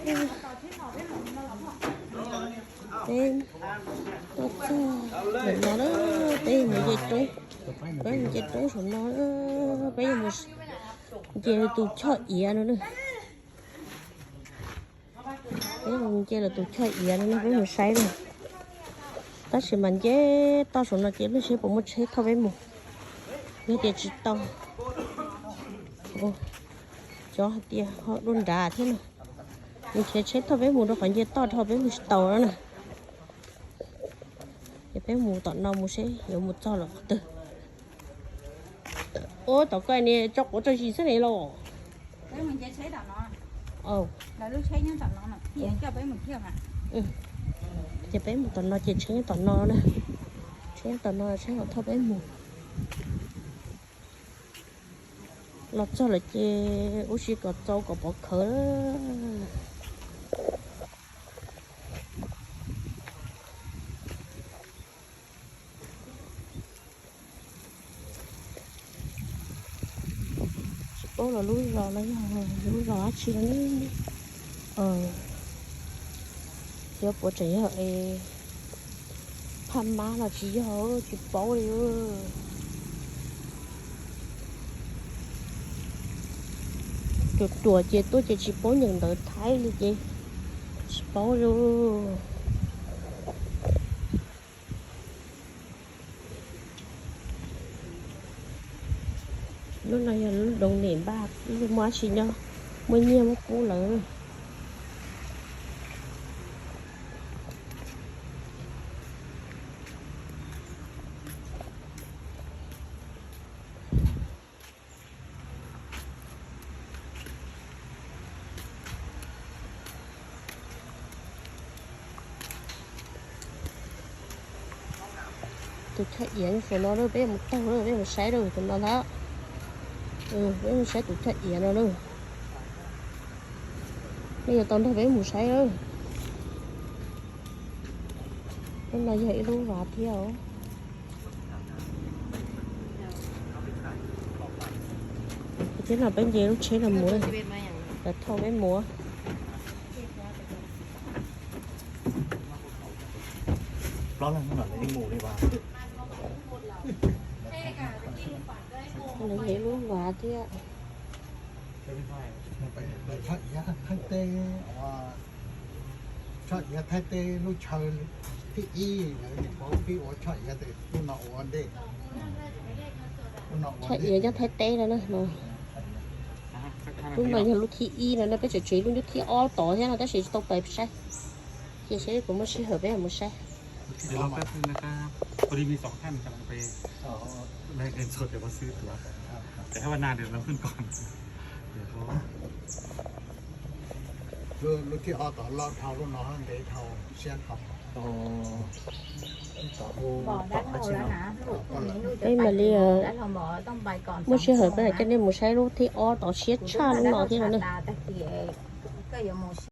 Peb tuaj txog ntawm no na, peb mus nce roob, peb mus nce roob saum no, peb yuav mus nce tus choj iav no na. Peb mus nce los tus choj iav no na, peb mus saib na. Tab sis mas nce toj saum no ces peb seb puas muaj tsheb thauj peb mus. Yog tias tsis tau, cov hais tias ho dua nrad thiab no, nrhiav tsheb thauj peb mus rau qhov nce toj dhau peb mus tsis tau no na. Ces peb mus tom no mus seb yuav mus txog lawm qhov twg. Ua tom ko ni tso quav tso zis xwb ne los. Ces peb mus tom no ces tsheb nyob tom no na. Tsheb nyob tom no, tsheb ho thauj peb mus. Los txog lawm ces ua si kom txaus kom pov khawv. Tsis paub los lub zos no yog lub zos dab tsi no ne. Xyov puas tseem yog Phaj Mab los tsis yog, tsis paub li. Ruam ruam ces tuaj ces tsis paub nyeem ntawv Thaib li ces tsis paub li. Lub no yog lub doos nim npaj, muaj dab tsi nyob, muaj nyiaj muab pub lawm. Tus choj iav nyob saum no lawm, peb mus taug lawm, peb mus saib lawm tus no ntag. Peb mus saib tus choj iav no lawm. Nej yuav tau nrog peb mus saib lawm. Lub no yog ib lub vaj thiab os. Thiab no peb nce lub tsheb no mus, lawv thauj peb mus. Lawv yog ib lub vaj thiab. Tshoj iav Thaib teb, tshoj iav Thaib teb lub chaw thib ib, lawv nyuam qhuav pib ua tshoj iav tes lub no ua ntej. Tshoj iav nyob Thaib teb no na. Lub no yog lub thib ib no na, peb tseem tshuav lub nyob thib ob tod thiab no tab sis tsis tau pais saib. Ces seb puas muaj sij hawm peb mus saib. Lub thib ob tod loj dhau lub no ntev dhau siab dhau. Peb mam li muaj sij hawm peb coj nej mus saib lub thib ob tod siab tshaj lub no thiab no na.